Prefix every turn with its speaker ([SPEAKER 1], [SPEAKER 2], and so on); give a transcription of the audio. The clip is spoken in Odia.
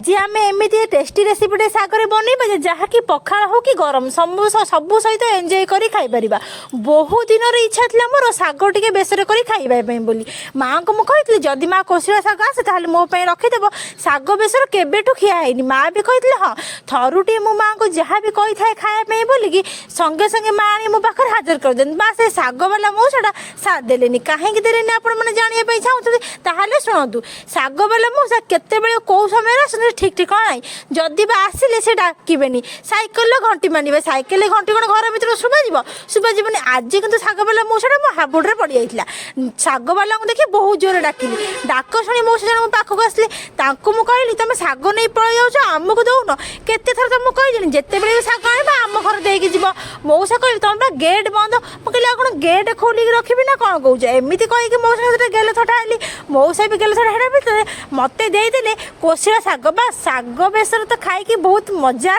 [SPEAKER 1] ଯେ ଆମେ ଏମିତି ଟେଷ୍ଟି ରେସିପିଟେ ଶାଗରେ ବନେଇବା ଯେ ଯାହାକି ପଖାଳ ହଉ କି ଗରମ ସବୁ ସବୁ ସହିତ ଏନ୍ଜୟ କରି ଖାଇପାରିବା। ବହୁତ ଦିନର ଇଚ୍ଛା ଥିଲା ମୋର ଶାଗ ଟିକେ ବେସର କରି ଖାଇବା ପାଇଁ ବୋଲି। ମାଆଙ୍କୁ ମୁଁ କହିଥିଲି, ଯଦି ମା କୋଶଳା ଶାଗ ଆସେ, ତାହେଲେ ମୋ ପାଇଁ ରଖିଦେବ। ଶାଗ ବେସର କେବେଠୁ ଖିଆ ହେଇନି। ମା ବି କହିଥିଲେ ହଁ। ଥରୁଟିଏ ମୁଁ ମାଆଙ୍କୁ ଯାହା ବି କହିଥାଏ ଖାଇବା ପାଇଁ ବୋଲିକି, ସଙ୍ଗେ ସଙ୍ଗେ ମା ଆଣି ମୋ ପାଖରେ ହାଜର କରିଦିଅନ୍ତି। ମା ସେ ଶାଗବାଲା ମଉସାଟା ସାଥ ଦେଲେନି। କାହିଁକି ଦେଲେନି, ଆପଣମାନେ ଜାଣିବା ପାଇଁ ଚାହୁଁଛନ୍ତି? ତାହେଲେ ଶୁଣନ୍ତୁ। ଶାଗବାଲା ମଉସା କେତେବେଳେ କେଉଁ ସମୟରେ ଆସନ୍ତି, ଠିକ୍ ଠିକଣା ନାହିଁ। ଯଦି ବା ଆସିଲେ, ସେ ଡାକିବେନି, ସାଇକେଲର ଘଣ୍ଟି ମାନିବେ। ସାଇକେଲରେ ଘଣ୍ଟି କ'ଣ ଘର ଭିତରୁ ଶୁଭାଯିବ? ଶୁଭାଯିବନି। ଆଜି କିନ୍ତୁ ଶାଗବାଲା ମଉସାଟା ମୋ ହାବୁଡ଼ରେ ପଡ଼ିଯାଇଥିଲା। ଶାଗବାଲାଙ୍କୁ ଦେଖି ବହୁତ ଜୋରରେ ଡାକିଲି। ଡାକ ଶୁଣି ମଉସା ଜଣେ ମୋ ପାଖକୁ ଆସିଲେ। ତାଙ୍କୁ ମୁଁ କହିଲି, ତମେ ଶାଗ ନେଇ ପଳେଇ ଯାଉଛ, ଆମକୁ ଦଉନ। କେତେ ଥର ତମକୁ କହିଲିଣି, ଯେତେବେଳେ ବି ଶାଗ ଆଣିବ, ଆମ ଘରେ ଦେଇକି ଯିବ। ମଉସା କହିଲେ, ତମେ ବା ଗେଟ୍ ବନ୍ଦ। ମୁଁ କହିଲି, ଆଉ କ'ଣ ଗେଟ୍ ଖୋଲିକି ରଖିବି ନା କ'ଣ କହୁଛ? ଏମିତି କହିକି ମଉସା ସହିତ ଗେଲ ଥଟା ହେଲି। ମଉସା ବି ଗେଲ ଥଟା ହେଲା ଭିତରେ ମତେ ଦେଇଦେଲେ କୋଶଳା ଶାଗ ବା ଶାଗ ବେସର ତ ଖାଇକି ବହୁତ ମଜା